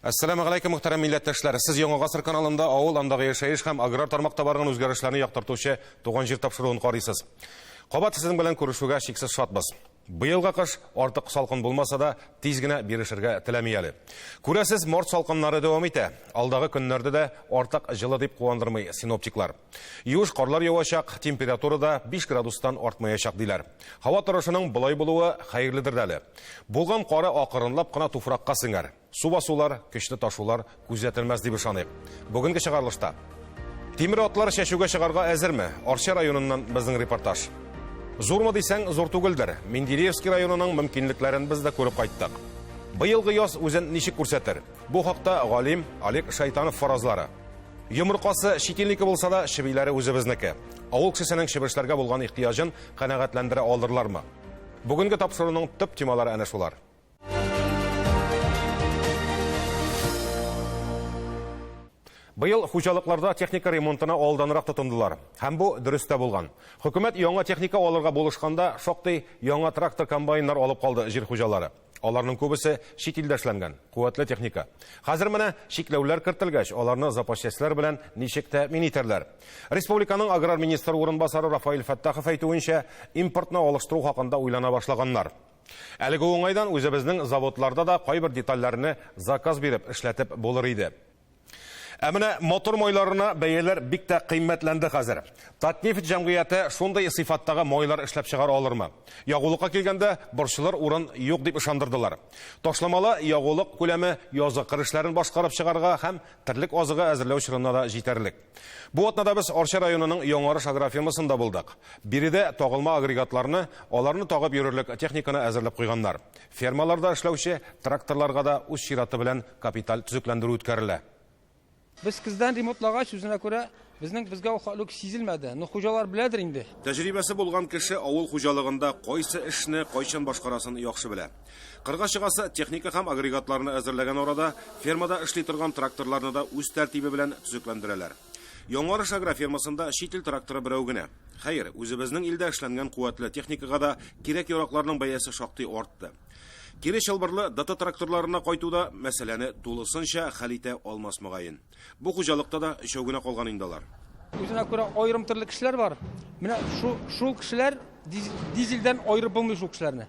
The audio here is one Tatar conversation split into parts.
Әссәламу алейкум, мөхтәрәм милләттәшләр. Сез Яңа гасыр каналында авыл, андагы яшәеш һәм аграр тармакта барган үзгәрешләрне яктыртучы Туган җир тапшыруын карыйсыз. Кабат сезнең белән күрешүгә чиксез шатбыз. Быелгы кыш артык салкын булмаса да, тиз генә бирешергә теләми әле. Күрәсез, март салкыннары дәвам итә. Алдагы көннәрдә дә артык җылы дип куандырмый синоптиклар. Юеш карлар явачак, температура да 5 градустан артмаячак диләр. Һава торышының болай булуы хәерледер дә әле. Булган кары акрынлап кына туфракка сеңәр. Су басулар, көчле ташулар күзәтелмәс дип ышаныйк. Бүгенге чыгарылышта. Тимер атлар чәчүгә чыгарга әзерме? Арча районыннан безнең репортаж. Зурмы дисәң, зур түгелдер. Менделеевский районының мөмкинлекләрен без дә күреп кайттык. Быелгы яз үзен ничек күрсәтер? Бу хакта галим Олег Шайтанов фаразлары. Йомыркасы чит илнеке булса да, чебиләре үзебезнеке. Авыл кешесенең чебешләргә булган ихтыяҗын канәгатьләндерә алырлармы? Бүгенге тапшыруның төп темалары әнә шулар. Быел хуҗалыкларда техника ремонтына алданрак тотындылар. Һәм бу дөрес тә булган. Хөкүмәт яңа техника алырга булышканда шактый яңа трактор-комбайннар алып калды җир хуҗалары. Аларның күбесе чит илдә эшләнгән, куәтле техника. Хәзер менә чикләүләр кертелгәч, аларны запас частьләр белән ничек тәэмин итәрләр? Республиканың аграр министры урынбасары Рафаэль Фәттахов әйтүенчә, импортны алыштыру хакында уйлана башлаганнар. Әлеге уңайдан үзебезнең заводларда да кайбер детальләрне заказ биреп эшләтеп булыр иде. Ә менә мотор майларына бәяләр бик тә кыйммәтләнде хәзер. Татнефть җәмгыяте шундый сыйфаттагы майлар эшләп чыгара алырмы? Ягулыкка килгәндә, борчылыр урын юк дип ышандырдылар. Ташламалы ягулык күләме язгы кыр эшләрен башкарып чыгарга һәм терлек азыгы әзерләү чорына да җитәрлек. Бу атнада без Арча районының Яңарыш агрофирмасында булдык. Биредә тагылма агрегатларны, аларны тагып йөрерлек техниканы әзерләп куйганнар. Фермаларда эшләүче тракторларга да үз чираты белән капиталь төзекләндерү үткәрелә. Без көздән ремонтлагач, үзенә күрә, безнең безгә ул хәтле үк сизелмәде. Ну, хуҗалар беләдер инде. Тәҗрибәсе булган кеше авыл хуҗалыгында кайсы эшне кайчан башкарасын яхшы белә. Кырга чыгасы техника һәм агрегатларны әзерләгән арада фермада эшли торган тракторларны да үз тәртибе белән төзекләндерәләр. Яңарыш агрофирмасында чит ил тракторы берәү генә. Хәер, үзебезнең илдә эшләнгән куәтле техникага да кирәк-яракларның бәясе шактый артты. Кире чылбырлы ДТ тракторларына кайту да мәсьәләне тулысынча хәл итә алмас мөгаен. Бу хуҗалыкта да өчәү генә калган инде алар. Үзенә күрә аерым төрле кешеләр бар. Менә шу, шул кешеләр дизельдән аерып булмый шул кешеләрне.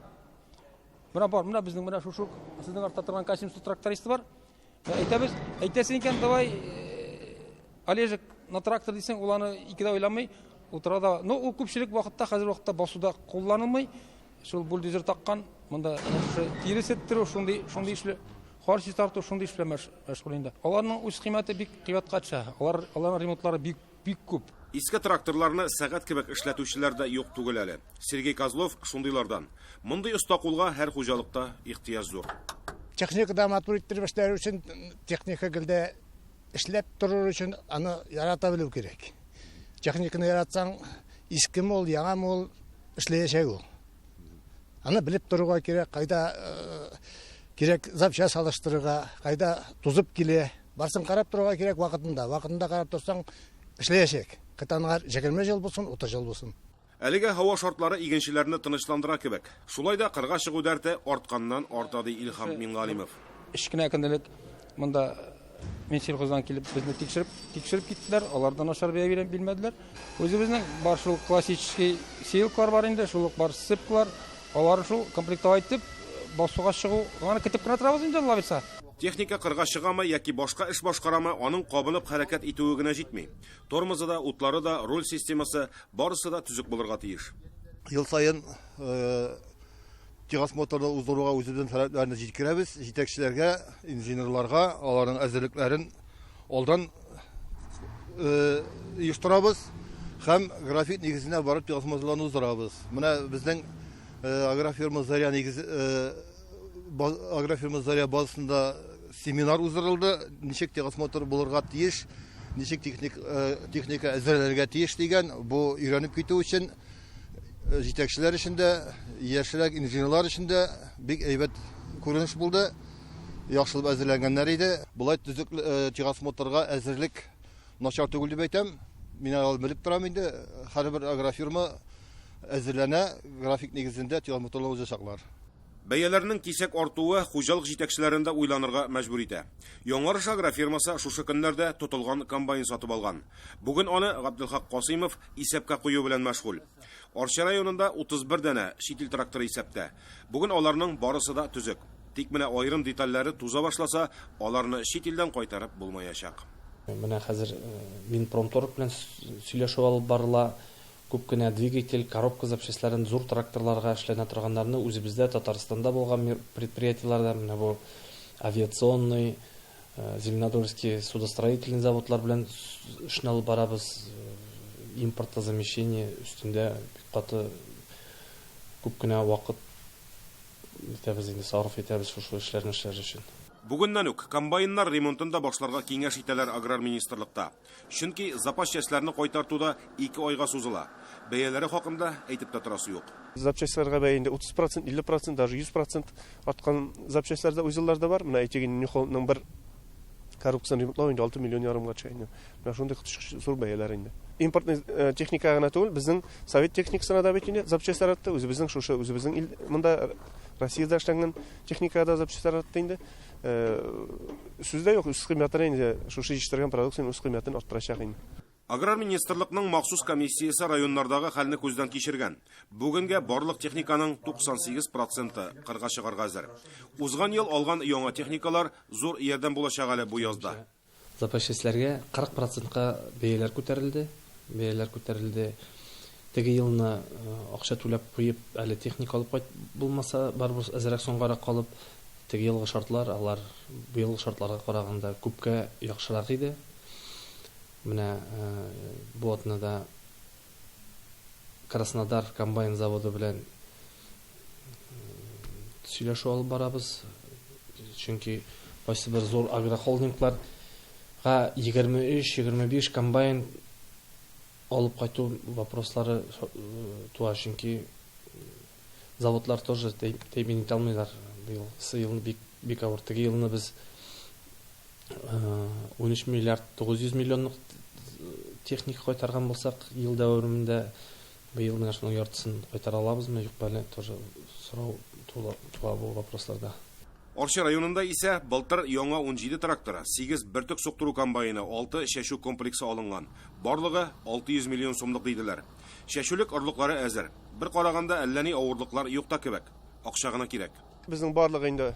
Менә бар, менә безнең менә шушы сезнең артта торган Касимсу трактористы бар. Әйтәбез, әйтәсең икән, давай, Олежек, на трактор дисең, ул аны ике дә уйламый, утыра да. Ну, ул күпчелек вакытта, хәзер вакытта басуда кулланылмый. Шул бульдозер таккан, монда шушы тире сеттерү, шундый, шундый эшле, кар чистарту, шундый эш белән мәшгуль инде. Аларның үз кыйммәте бик кыйбатка төшә. Алар, аларның ремонтлары бик, бик күп. Иске тракторларны сәгать кебек эшләтүчеләр дә юк түгел әле. Сергей Козлов шундыйлардан. Мондый оста кулга һәр хуҗалыкта ихтыяҗ зур. Техникада матур иттереп эшләр өчен, техника гел дә эшләп торыр өчен аны ярата белү кирәк. Техниканы яратсаң, искеме ул, яңамы ул, эшләячәк ул. Аны белеп торырга кирәк, кайда кирәк запчасть алыштырырга, кайда тузып килә. Барсын карап торырга кирәк вакытында. Вакытында карап торсаң, эшләячәк. Кытанга 20 ел булсын, 30 ел булсын. Әлегә һава шартлары игенчеләрне тынычландыра кебек. Шулай да кырга чыгу дәрте артканнан арта, ди Илһам Миңгалимов. Өч кенә көн элек монда Минсельхоздан килеп безне тикшереп, тикшереп киттеләр. Алар да начар бәя бирә белмәделәр. Үзебезнең бар шул классический сеялкалар бар инде, шул ук бар сцепкалар. Алар шул комплектовать итеп басуга чыгу гына көтеп кенә торабыз инде, Алла бирса. Техника кырга чыгамы яки башка эш башкарамы, аның кабынып хәрәкәт итүе генә җитми. Тормозы да, утлары да, руль системасы, барысы да төзек булырга тиеш. Ел саен техосмотрны уздыруга үзебезнең таләпләрне җиткерәбез. Җитәкчеләргә, инженерларга аларның әзерлекләрен алдан оештырабыз һәм график нигезенә барып техосмотрларны уздырабыз. Менә безнең агрофирма Заря нигез агрофирма Заря базасында семинар уздырылды. Ничек техосмотр булырга тиеш, ничек техник, техника әзерләнергә тиеш дигән, бу өйрәнеп китү өчен җитәкчеләр өчен дә, яшьрәк инженерлар өчен дә бик әйбәт күренеш булды. Яхшылап әзерләнгәннәр иде. Болай төзек техосмотрга әзерлек начар түгел дип әйтәм. Мин алар белеп торам инде, һәрбер агрофирма әзерләнә, график нигезендә техосмотрлар узачаклар. Бәяләрнең кисәк артуы хуҗалык җитәкчеләрен дә уйланырга мәҗбүр итә. Яңарыш агрофирмасы шушы көннәрдә тотылган комбайн сатып алган. Бүген аны Габделхак Касыймов исәпкә кую белән мәшгуль. Арча районында 31 данә чит ил тракторы исәптә. Бүген аларның барысы да төзек. Тик менә аерым детальләре туза башласа, аларны чит илдән кайтарып булмаячак. Менә хәзер Минпромторг белән сөйләшү алып барыла. Күп кенә двигатель, коробка запчастьларын зур тракторларга эшләнә торганнарны үзебездә Татарстанда булган предприятиеләрдә, менә бу авиационный, Зеленодольский судостроительный заводлар белән эшне алып барабыз. Импортозамещение өстендә бик каты күп кенә вакыт итәбез инде, сарыф итәбез шушы эшләрне эшләр өчен. Бүгеннән үк комбайннар ремонтын да башларга киңәш итәләр аграр министрлыкта. Чөнки запас частьләрне кайтарту да 2 айга сузыла. Бәяләре хакында әйтеп тә торасы юк. Запчастьларга бәя инде 30%, 50%, даже 100% арткан запчастьлар да узеллар да бар. Менә әйтик, New Hollandның бер коробкасын ремонтлау инде 6 миллион ярымга төшә инде. Менә шундый коточкыч зур бәяләр инде. Импортный техника гына түгел, безнең совет техникасына да бит инде запчастьлар артты. Үзебезнең шушы, үзебезнең ил, монда Россиядә эшләнгән техникага да запчастьлар артты инде. Сүз дә юк, үз кыйммәтен инде шушы җитештергән продукцияның үз кыйммәтен арттырачак инде. Аграр министрлыкның махсус комиссиясе районнардагы хәлне күздән кичергән. Бүгенгә барлык техниканың 98% кырга чыгарга әзер. Узган ел алган яңа техникалар зур ярдәм булачак әле бу язда. Запасчыларга 40%-ка бәяләр күтәрелде. Бәяләр күтәрелде. Теге елны акча түләп куеп, әле техника алып кайт булмаса, барыбер әзрәк соңгарак калып, теге елгы шартлар, алар быелгы шартларга караганда күпкә яхшырак иде. Менә бу атнада Краснодар комбайн заводы белән сөйләшү алып барабыз. Чөнки кайсы бер зур агрохолдингларга егерме өч, егерме биш комбайн алып кайту вопрослары туа, чөнки заводлар тоже тәэмин итә алмыйлар. Быел елны бик, бик авыр. Теге елны без 13 миллиард 900 миллионлык техника кайтарган булсак, ел дәвамында быел менә шуның яртысын кайтара алабызмы, юкмы әле, тоже сорау туа бу вопросларда. Арча районында исә былтыр яңа 17 тракторы, 8 бөртек суктыру комбайны, 6 чәчү комплексы алынган. Барлыгы 600 миллион сумлык диделәр. Чәчүлек орлыклары әзер. Бер караганда әллә ни авырлыклар юк та кебек. Акча гына кирәк. Безнең барлыгы инде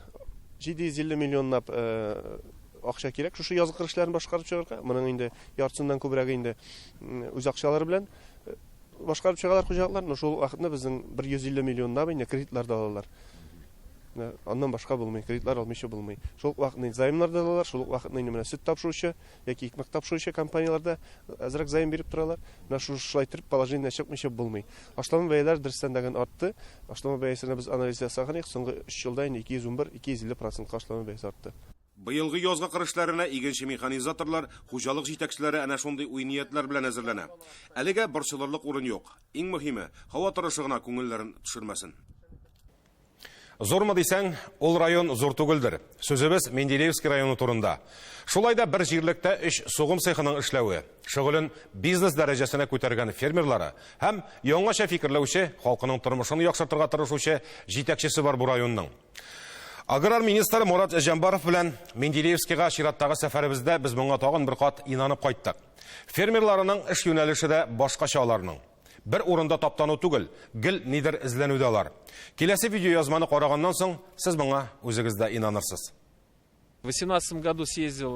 750 миллионлап акча кирәк. Шушы язгы кыр эшләрен башкарып чыгарга. Моның инде яртысыннан күбрәге инде үз акчалары белән башкарып чыгалар хуҗалыклар. Но шул вакытны безнең бер йөз илле миллионлап инде кредитлар да алалар. Аннан башка булмый, кредитлар алмыйча булмый. Шул ук вакытны займнар да алалар, шул ук вакытны инде менә сөт тапшыручы яки икмәк тапшыручы компанияләрдә әзрәк займ биреп торалар. Менә шулай итеп положение чыкмыйча булмый. Ашлама бәяләре дөрестән дә генә артты. Ашлама бәясенә без анализ ясаган идек, соңгы өч елда инде ике йөз унбер, ике йөз илле процентка ашлама бәясе артты. Быелгы язгы кыр эшләренә игенче механизаторлар, хуҗалык җитәкчеләре әнә шундый уй-ниятләр белән әзерләнә. Әлегә борчылырлык урын юк. Иң мөһиме, һава торышы гына күңелләрен төшермәсен. Зурмы дисәң, ул район зур түгелдер. Сүзебез Менделеевский районы турында. Шулай да бер җирлектә өч сугым цехының эшләве, шөгылен бизнес дәрәҗәсенә күтәргән фермерлары һәм яңача фикерләүче, халкының тормышын яхшыртырга тырышучы җитәкчесе бар бу районның. Аграр министр Мурат Җәмбаров белән Менделеевскийга чираттагы сәфәребездә без моңа тагын бер кат инанып кайттык. Фермерларының эш юнәлеше дә башкача аларның. Бер урында таптану түгел, гел нидер эзләнүдә алар. Киләсе видеоязманы караганнан соң сез моңа үзегез дә инанырсыз. В восемнадцатом году съездил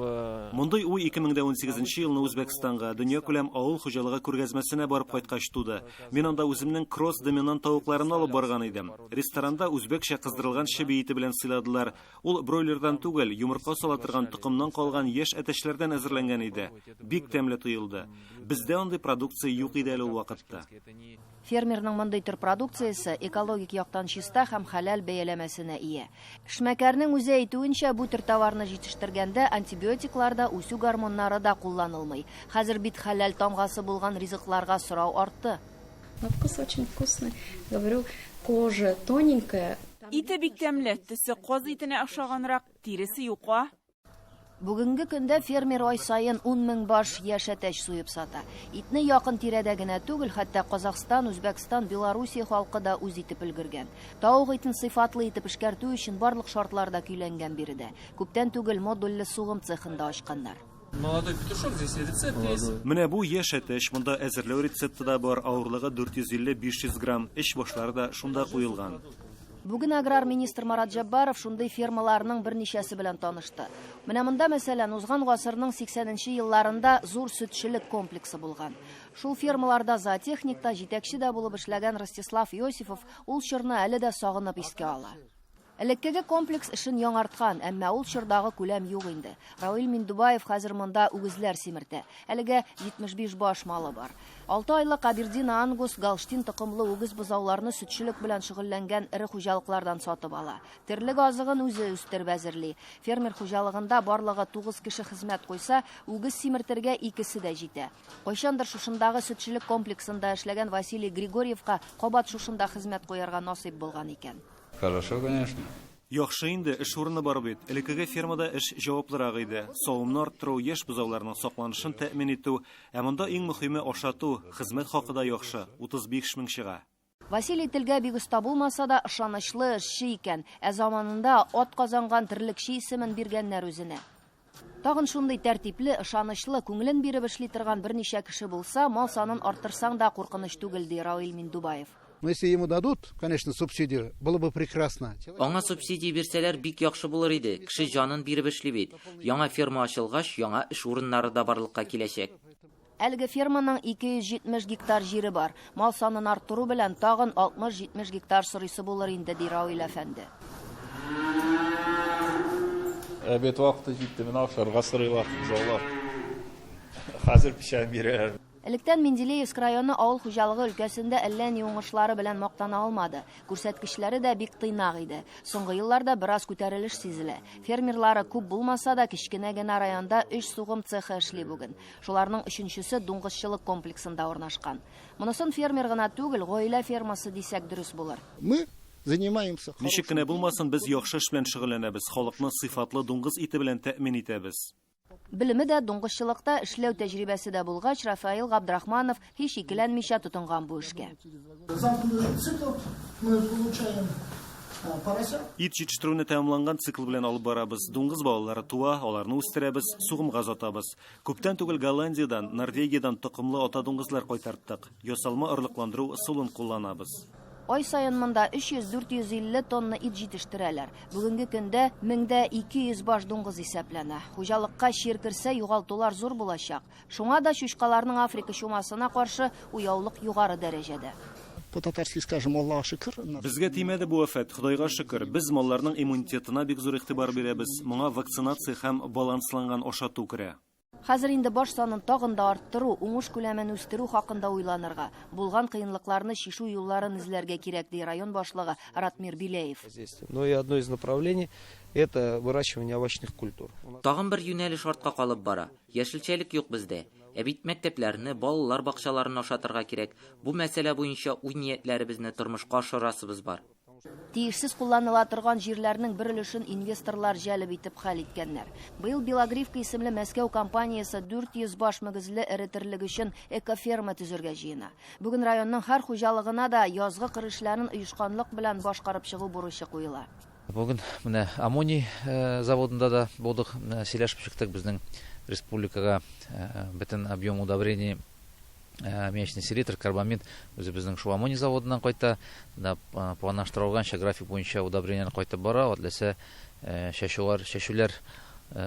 Мондый уй ике мең дә унсигезенче елны Үзбәкстанга дөньякүләм авыл хуҗалыгы күргәзмәсенә барып кайткач туды. Мин анда үземнең кросс-доминант тавыкларын алып барган идем. Ресторанда үзбәкчә кыздырылган чеби ите белән сыйладылар. Ул бройлердан түгел, йомырка сала торган токымнан калган яшь әтәчләрдән әзерләнгән иде. Бик тәмле тоелды. Бездә андый продукция юк иде әле ул вакытта. Фермерның мондый төр продукциясе экологик яктан чиста һәм хәләл бәяләмәсенә ия. Эшмәкәрнең үзе әйтүенчә, бу төр товарны җитештергәндә антибиотиклар да, үсү гормоннары да кулланылмый. Хәзер бит хәләл тамгасы булган ризыкларга сорау артты. На вкус очень вкусный. Говорю, кожа тоненькая. Ите бик тәмле, төсе каз итенә охшаганрак, тиресе юка. Бүгенге көндә фермер ай саен 10 мең баш яшь әтәч суеп сата. Итне якын тирәдә генә түгел, хәтта Казахстан, Үзбәкстан, Белоруссия халкы да үз итеп өлгергән. Тавык итен сыйфатлы итеп эшкәртү өчен барлык шартлар да көйләнгән биредә. Күптән түгел модульле сугым цехын да ачканнар. Молодой петушок, здесь и рецепт есть. Менә бу яшь әтәч, монда әзерләү рецепты да бар, авырлыгы 450-500 грамм, эч башлары да шунда куелган. Бүген аграр министр Марат Җәббаров шундый фермаларның берничәсе белән танышты. Менә монда, мәсәлән, узган гасырның 80 елларында зур сөтчелек комплексы булган. Шул фермаларда зоотехник та, җитәкче дә булып эшләгән Ростислав Иосифов ул чорны әле дә сагынып искә ала. Элеккеге комплекс эшен яңарткан, әмма ул чордагы күләм юк инде. Равил Миндубаев хәзер монда үгезләр симертә. Әлегә 75 баш малы бар. 6 айлык Абердин Ангус Галштин токымлы үгез бозауларны сөтчелек белән шөгыльләнгән эре хуҗалыклардан сатып ала. Терлек азыгын үзе үстереп әзерли. Фермер хуҗалыгында барлыгы 9 кеше хезмәт куйса, үгез симертергә икесе дә җитә. Кайчандыр шушындагы сөтчелек комплексында эшләгән Василий Григорьевка кабат шушында хезмәт куярга насыйп булган икән. Хорошо, конечно. Яхшы инде, эш урыны бар бит. Элеккеге фермада эш җаваплырак иде. Савымны арттыру, яшь бозауларның сакланышын тәэмин итү. Ә монда иң мөхиме ашату, хезмәт хакы да яхшы, 35 мең чыга. Василий телгә бик оста булмаса да, ышанычлы эшче икән. Ә заманында ат казанган терлекче исемен биргәннәр үзенә. Тагын шундый тәртипле, ышанычлы, күңелен биреп эшли торган берничә кеше булса, мал санын арттырсаң да куркыныч түгел, ди Равил Миндубаев. Но если ему дадут, конечно, субсидию, было бы прекрасно. Аңа субсидия бирсәләр, бик яхшы булыр иде. Кеше җанын биреп эшли бит. Яңа ферма ачылгач, яңа эш урыннары да барлыкка киләчәк. Әлеге ферманың 270 гектар җире бар. Мал санын арттыру белән тагын 60-70 гектар сорыйсы булыр инде, ди Равил әфәнде. Обед вакыты җитте, менә ашарга сорыйлар, бозаулар. Хәзер печән бирәләр. Электән Менделеевск районы авыл хуҗалыгы өлкәсендә әллә ни уңышлары белән мактана алмады. Күрсәткечләре дә бик тыйнак иде. Соңгы елларда бераз күтәрелеш сизелә. Фермерлары күп булмаса да, кечкенә генә районда 3 сугым цехы эшли бүген. Шуларның өченчесе дуңгызчылык комплексында урнашкан. Монысын фермер гына түгел, гаилә фермасы дисәк дөрес булыр. Мы занимаемся. Ничек кенә булмасын, без яхшы эш белән шөгыльләнәбез, халыкны сыйфатлы дуңгыз ите белән тәэмин итәбез. Белеме дә, дуңгызчылыкта эшләү тәҗрибәсе дә булгач, Рафаил Габдрахманов һич икеләнмичә тотынган бу эшкә. Замкнутый цикл мы получаем поросят. Ит җитештерүне тәмамланган цикл белән алып барабыз. Дуңгыз балалары туа, аларны үстерәбез, сугымга озатабыз. Күптән түгел Голландиядән, Норвегиядән токымлы ата дуңгызлар кайтарттык. Ясалма орлыкландыру ысулын кулланабыз. Ай саен монда 300-450 тонна ит җитештерәләр. Бүгенге көндә 1200 баш дуңгыз исәпләнә. Хуҗалыкка чир керсә, югалтулар зур булачак. Шуңа да чучкаларның Африка чумасына каршы уяулык югары дәрәҗәдә. По-татарски скажем, Аллаһ шөкер. Безгә тимәде бу афәт, Ходайга шөкер. Без малларның иммунитетына бик зур игътибар бирәбез. Моңа вакцинация һәм балансланган ашату керә. Хәзер инде баш санын тагын да арттыру, уңыш күләмен үстерү хакында уйланырга, булган кыенлыкларны чишү юлларын эзләргә кирәк, ди район башлыгы Ратмир Беляев. Но и одно из направлений это выращивание овощных культур. Тагын бер юнәлеш артка калып бара. Яшелчәлек юк бездә. Ә бит мәктәпләрне, балалар бакчаларын ашатырга кирәк. Бу мәсьәлә буенча уй-ниятләребезне тормышка ашырасыбыз бар. Тиешсез кулланыла торган җирләрнең бер өлешен инвесторлар җәлеп итеп хәл иткәннәр. Быел Белогривка исемле Мәскәү компаниясе 400 баш мөгезле эре терлек өчен экоферма төзергә җыена. Бүген районның һәр хуҗалыгына да язгы кыр эшләрен оешканлык белән башкарып чыгу бурычы куела. Бүген менә аммоний заводында да булдык, сөйләшеп чыктык. Безнең республикага бөтен объем удобрений, аммиачный селитр, карбамид үзебезнең шул аммоний заводыннан кайта. Да, планлаштырылганча график буенча удобрениеләр кайтып бара. Атлесе чәчүләр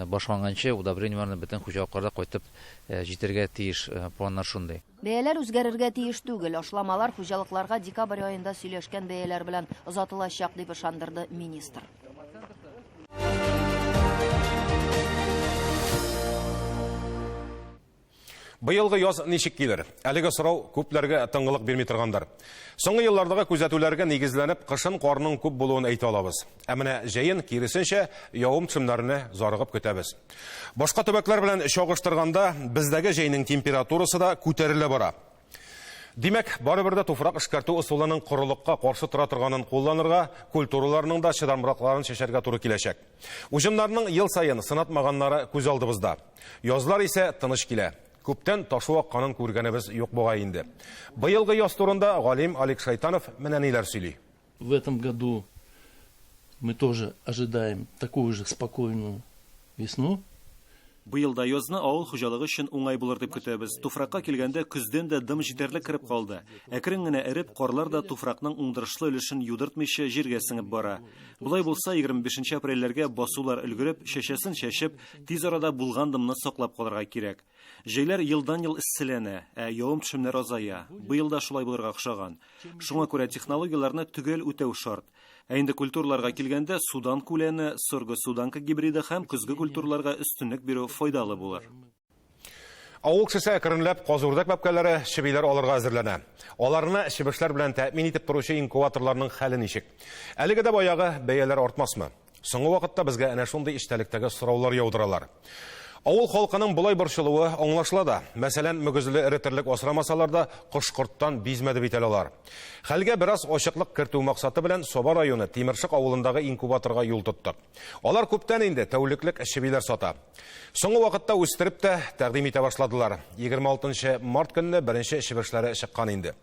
башланганчы удобрениеләрне бөтен хуҗалыкларда кайтып җитәргә тиеш, планнар шундый. Бәяләр үзгәрергә тиеш түгел. Ашламалар хуҗалыкларга декабрь аенда сөйләшкән бәяләр белән озатылачак, дип ышандырды министр. Быелгы яз ничек килер? Әлеге сорау күпләргә тынгылык бирми торгандыр. Соңгы еллардагы күзәтүләргә нигезләнеп, кышын карның күп булуын әйтә алабыз. Ә менә җәен киресенчә явым-төшемнәрне зарыгып көтәбез. Башка төбәкләр белән чагыштырганда, бездәге җәйнең температурасы да күтәрелә бара. Димәк, барыбер дә туфрак эшкәртү ысулының корылыкка каршы тора торганын кулланырга, культураларның да чыдамракларын чәчәргә туры киләчәк. Уҗымнарның ел саен сынатмаганнары күз алдыбызда. Язлар исә тыныч килә. Күптән ташу акканын күргәнебез юк бугай инде. Быелгы яз турында галим Алик Шайтанов менә ниләр сөйли. В этом году мы тоже ожидаем такую же спокойную весну. Быел да язны авыл хуҗалыгы өчен уңай булыр дип көтәбез. Туфракка килгәндә, көздән дә дым җитәрлек кереп калды. Әкрен генә эреп, карлар да туфракның уңдырышлы өлешен юдыртмыйча җиргә сеңеп бара. Болай булса, 25 апрельләргә басулар өлгереп, чәчәсен чәчеп, тиз арада булган дымны саклап калырга кирәк. Җәйләр елдан-ел эсселәнә, ә явым-төшемнәр азая. Быел да шулай булырга охшаган. Шуңа күрә технологияләрне төгәл үтәү шарт. Ә инде культураларга килгәндә, Судан күләне, сорго-суданка гибриды һәм көзге культураларга өстенлек бирү файдалы булыр. Авыл кешесе әкренләп каз-үрдәк бәбкәләре, чебиләр алырга әзерләнә. Аларны чебешләр белән тәэмин итеп торучы инкубаторларның хәле ничек? Әлеге дә баягы бәяләр артмасмы? Соңгы вакытта безгә әнә шундый эчтәлектәге сораулар яудыралар. Авыл халкының болай борчылуы аңлашыла да. Мәсәлән, мөгезле эре терлек асрамасалар да, кош-корттан бизмәде бит әле алар. Хәлгә бераз ачыклык кертү максаты белән Саба районы Тимершык авылындагы инкубаторга юл тоттык. Алар күптән инде тәүлеклек чебиләр сата. Соңгы вакытта үстереп тә тәкъдим итә башладылар. 26 март көнне беренче чебешләре чыккан инде.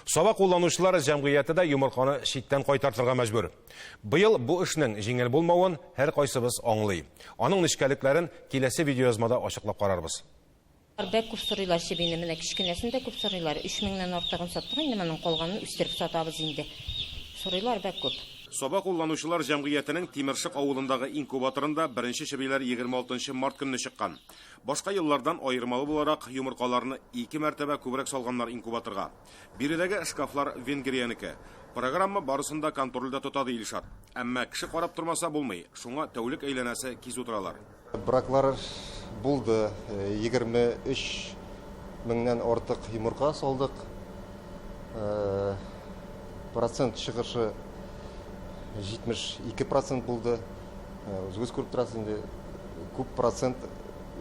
Саба кулланучылар җәмгыяте дә йомырканы читтән кайтартырга мәҗбүр. Быел бу эшнең җиңел булмавын һәркайсыбыз аңлый. Аның нечкәлекләрен киләсе видеоязмада ачыклап карарбыз. Бәк күп сорыйлар чебине, менә кечкенәсен дә күп сорыйлар. 3000-нән артыгын саттык инде, моның калганын үстереп сатабыз инде. Сорыйлар бәк күп. Саба кулланучылар җәмгыятенең Тимершык авылындагы инкубаторында беренче чебиләр 26 март көнне чыккан. Башка еллардан аермалы буларак, йомыркаларны ике мәртәбә күбрәк салганнар инкубаторга. Биредәге шкафлар Венгриянеке. Программа барысын да контрольдә тота, ди Илшат. Әмма кеше карап тормаса булмый, шуңа тәүлек әйләнәсе кизү торалар. Браклар булды, 23 меңнән артык йомырка салдык. Процент чыгышы 72% булды. Үзегез күреп торасыз инде, күп процент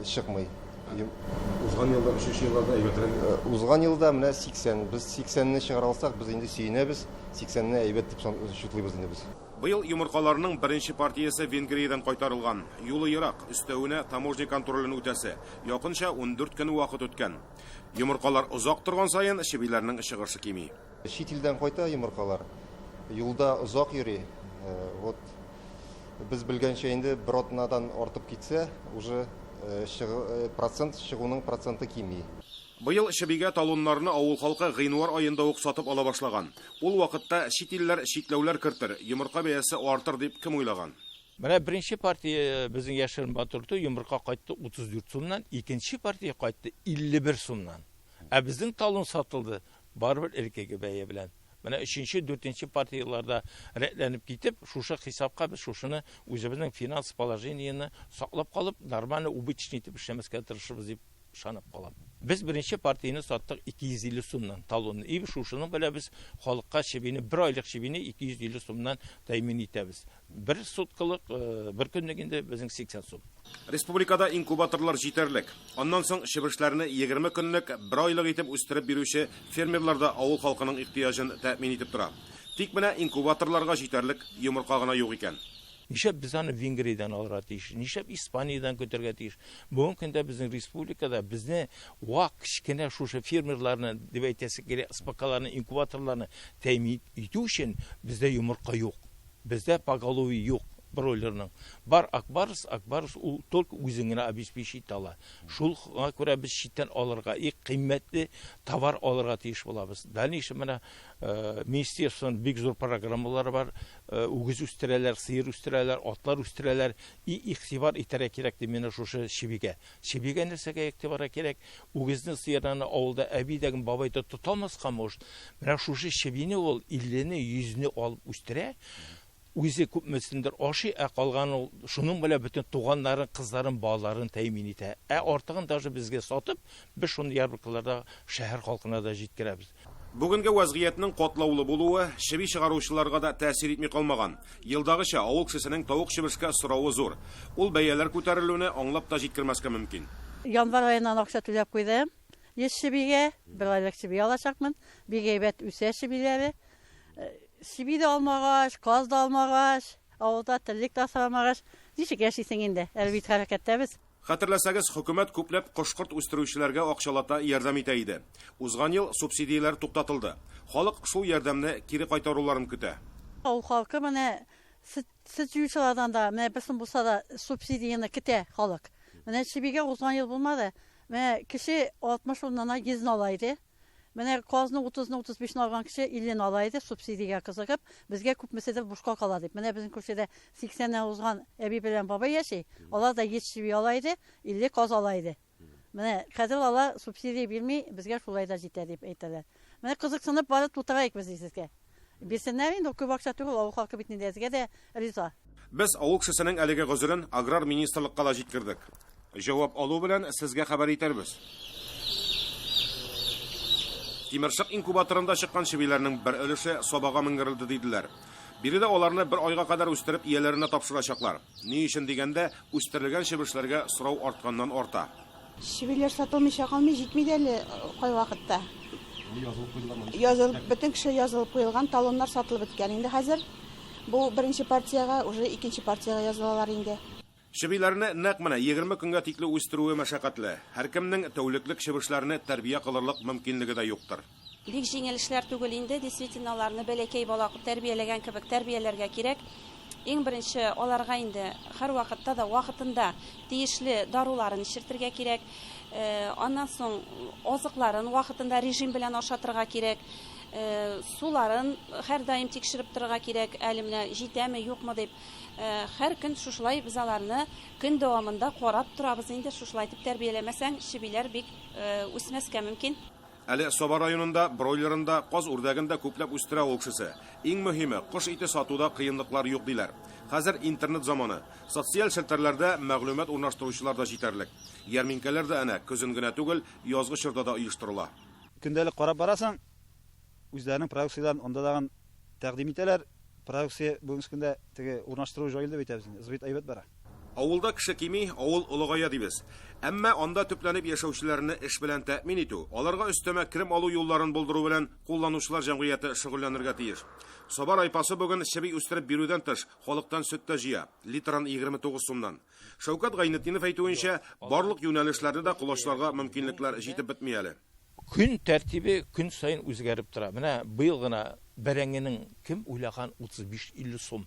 чыкмый. Узган елда, өченче елларда әйбәтрәк. Узган елда менә 80. Без 80-не чыгара алсак, без инде сөенәбез. 80-не әйбәт дип шутлыйбыз инде без. Быел йомыркаларның беренче партиясе Венгриядән кайтарылган. Юлы ерак, өстәвенә таможня контролен үтәсе. Якынча 14 көн вакыт үткән. Йомыркалар озак торган саен чебиләрнең чыгышы кими. Чит илдән кайта йомыркалар. Юлда озак йөри. Вот без белгәнчә инде бер атнадан артып китсә, уже процент чыгуның проценты кими. Быел чебигә талоннарны авыл халкы гыйнвар аенда ук сатып ала башлаган. Ул вакытта чит илләр чикләүләр кертер, йомырка бәясе артыр дип кем уйлаган? Менә беренче партия безнең яшерен батырты йомырка кайтты 34 сумнан, икенче партия кайтты 51 сумнан. Ә безнең талон сатылды барыбер элеккеге бәя белән. Менә өченче, дүртенче партияләрдә рәтләнеп китеп, шушы хисапка без шушыны үзебезнең финанс положениене саклап калып, нормально убыточный итеп эшләмәскә тырышырбыз дип ышанып калам. Без беренче партияне саттык 250 сумнан талонны. И шушының белән без халыкка чебине, бер айлык чебине 250 сумнан тәэмин итәбез. Бер суткалык, бер көнлек инде безнең 80 сум. Республикада инкубаторлар җитәрлек. Аннан соң чебешләрне 20 көнлек, бер айлык итеп үстереп бирүче фермерлар да авыл халкының ихтыяҗын тәэмин итеп тора. Тик менә инкубаторларга җитәрлек йомырка гына юк икән. Нишләп без аны Венгриядән алырга тиеш? Нишләп Испаниядән көтәргә тиеш? Бүгенге көндә безнең республикада безне вак кечкенә шушы фермерларны дип әйтәсе килә, СПКларны, инкубаторларны тәэмин итү өчен бездә йомырка юк. Бездә поголовье юк бройлерның. Бар Акбарс, Акбарс ул только үзен генә обеспечить итә ала. Шуңа күрә без читтән алырга, и кыйммәтле товар алырга тиеш булабыз. Дальнейшем менә министерствоның бик зур программалары бар. Үгез үстерәләр, сыер үстерәләр, атлар үстерәләр. И игътибар итәргә кирәк ди менә шушы чебигә. Чебигә нәрсәгә игътибарга кирәк? Үгезне, сыерны авылда әби дә, бабай да тота алмаска может. Менә шушы чебине ул 50-не, 100-не алып үстерә. Үзе күпмесендер ашый, ә калган ул шуның белән бөтен туганнарын, кызларын, балаларын тәэмин итә. Ә артыгын даже безгә сатып, без шуны ярмаркаларда шәһәр халкына да җиткерәбез. Бүгенге вазгыятьнең катлаулы булуы чеби чыгаручыларга да тәэсир итми калмаган. Елдагыча авыл кешесенең тавык чебешкә соравы зур. Ул бәяләр күтәрелүне аңлап та җиткермәскә мөмкин. Январь аеннан акча түләп куйдым. 100 чебигә, бер айлык чеби алачакмын. Бик әйбәт үсә чебиләре. Чеби дә алмагач, каз да алмагач, авылда терлек тә асрамагач, ничек яшисең инде? Әле бит хәрәкәттә без. Хәтерләсәгез, хөкүмәт күпләп кош-корт үстерүчеләргә акчалата ярдәм итә иде. Узган ел субсидияләр туктатылды. Халык шул ярдәмне кире кайтаруларын көтә. Авыл халкы менә сөт, сөт җыючылардан да менә бер сум булса да субсидияне көтә халык. Менә чебигә узган ел булмады. Менә кеше 60 урынына 100 не ала иде. Менә казны 30-ны, 35-не алган кеше 50-не ала иде, субсидиягә кызыгып, безгә күпмеседер бушка кала дип. Менә безнең күршедә 80-нән узган әби белән бабай яши, алар да 100 чеби ала иде, 50 каз ала иде. Менә хәзер алар субсидия бирми, безгә шулай да җитә дип әйтәләр. Менә кызыксынып барып тутырайык без сезгә. Бирсеннәр инде, ул күп акча түгел, авыл халкы бит инде әзгә дә риза. Без авыл кешесенең әлеге гозерен аграр министрлыкка да җиткердек. Җавап алу белән сезгә хәбәр итәрбез. Тимершык инкубаторында чыккан чебиләрнең бер өлеше Сабага менгерелде, диделәр. Биредә аларны бер айга кадәр үстереп ияләренә тапшырачаклар. Ни өчен дигәндә, үстерелгән чебешләргә сорау артканнан арта. Чебиләр сатылмыйча калмый, җитми дә әле кайвакытта. Язылып куйдылармы? Язылып, бөтен кеше язылып куелган, талоннар сатылып беткән инде хәзер. Бу беренче партиягә, уже икенче партиягә язылалар инде. Чебиләрне нәкъ менә 20 көнгә тикле үстерүе мәшәкатьле. Һәркемнең тәүлеклек чебешләрне тәрбия кылырлык мөмкинлеге дә юктыр. Бик җиңел эшләр түгел инде, действительно, аларны бәләкәй бала тәрбияләгән кебек тәрбияләргә кирәк. Иң беренче аларга инде һәрвакытта да вакытында тиешле даруларын эчертергә кирәк. Аннан соң азыкларын вакытында режим белән ашатырга кирәк. Суларын һәрдаим тикшереп торырга кирәк, әле менә җитәме, юкмы дип. Һәр көн шушылай без аларны көн дәвамында карап торабыз инде. Шушылай итеп тәрбияләмәсәң, чебиләр бик үсмәскә мөмкин. Әле Саба районында бройлерын да, каз-үрдәген дә күпләп үстерә авыл кешесе. Иң мөһиме, кош ите сатуда кыенлыклар юк, диләр. Хәзер интернет заманы. Социаль челтәрләрдә мәгълүмат урнаштыручылар да җитәрлек. Ярминкәләр дә әнә, көзен генә түгел, язгы чорда да оештырыла. Көндәлек карап барасың, үзләренең продукцияләрен анда тагын тәкъдим итәләр. Продукция бүгенге көндә теге урнаштыру җайлы дип әйтәбез инде, сбыт әйбәт бара. Авылда кеше кими, авыл олыгая дибез. Әмма анда төпләнеп яшәүчеләрне эш белән тәэмин итү, аларга өстәмә керем алу юлларын булдыру белән кулланучылар җәмгыяте шөгыльләнергә тиеш. Саба райпосы бүген чеби үстереп бирүдән тыш, халыктан сөт тә җыя, литрын 29 сумнан. Шәүкәт Гайнетдинов әйтүенчә, барлык юнәлешләрне дә колачларга мөмкинлекләр җитеп бетми әле. Көн тәртибе көн саен үзгәреп тора. Менә быел гына бәрәңгенең кем уйлаган 35-50 сум.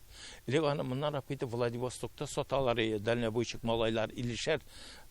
Элек аны моннан алып китеп Владивостокта саталар иде, дальнобойщик малайлар 50-шәр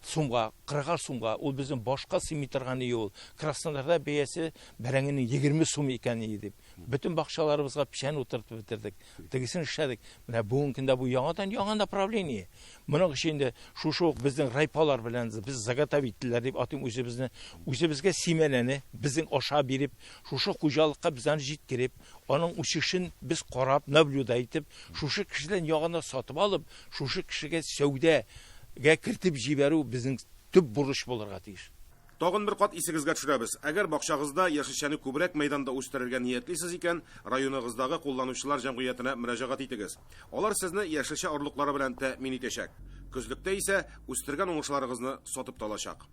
сумга, 40-ар сумга. Ул безнең башка сыймый торган иде ул. Краснодарда бәясе бәрәңгенең 20 сум икән иде дип. Бөтен бакчаларыбызга печән утыртып бетердек. Тегесен эшләдек. Менә бүгенге көндә бу яңадан яңа направление. Моның өчен инде шушы ук безнең райполар белән без заготовительләр дип атыйм үзебезне. Үзебезгә симәнәне безнең аша биреп, шушы хуҗалыкка без аны җиткереп, аның үсешен без карап, наблюдать итеп, шушы кешедән ягына сатып алып, шушы кешегә сәүдәгә кертеп җибәрү безнең төп бурыч булырга тиеш. Тагын бер кат исегезгә төшерәбез, әгәр бакчагызда яшелчәне күбрәк мәйданда үстерергә ниятлисез икән, районыгыздагы кулланучылар җәмгыятенә мөрәҗәгать итегез. Алар сезне яшелчә орлыклары белән тәэмин итәчәк. Көзлектә исә үстергән уңышларыгызны сатып та алачак.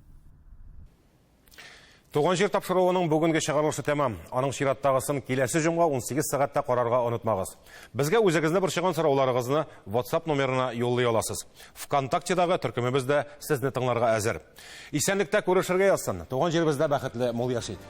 Туган җир тапшыруының бүгенге чыгарылышы тәмам. Аның чираттагысын киләсе җомга 18 сәгатьтә карарга онытмагыз. Безгә үзегезне борчыган сорауларыгызны WhatsApp номерына юллый аласыз. ВКонтактедагы төркемебез дә сезне тыңларга әзер. Исәнлектә күрешергә язсын. Туган җиребездә бәхетле мул яшик.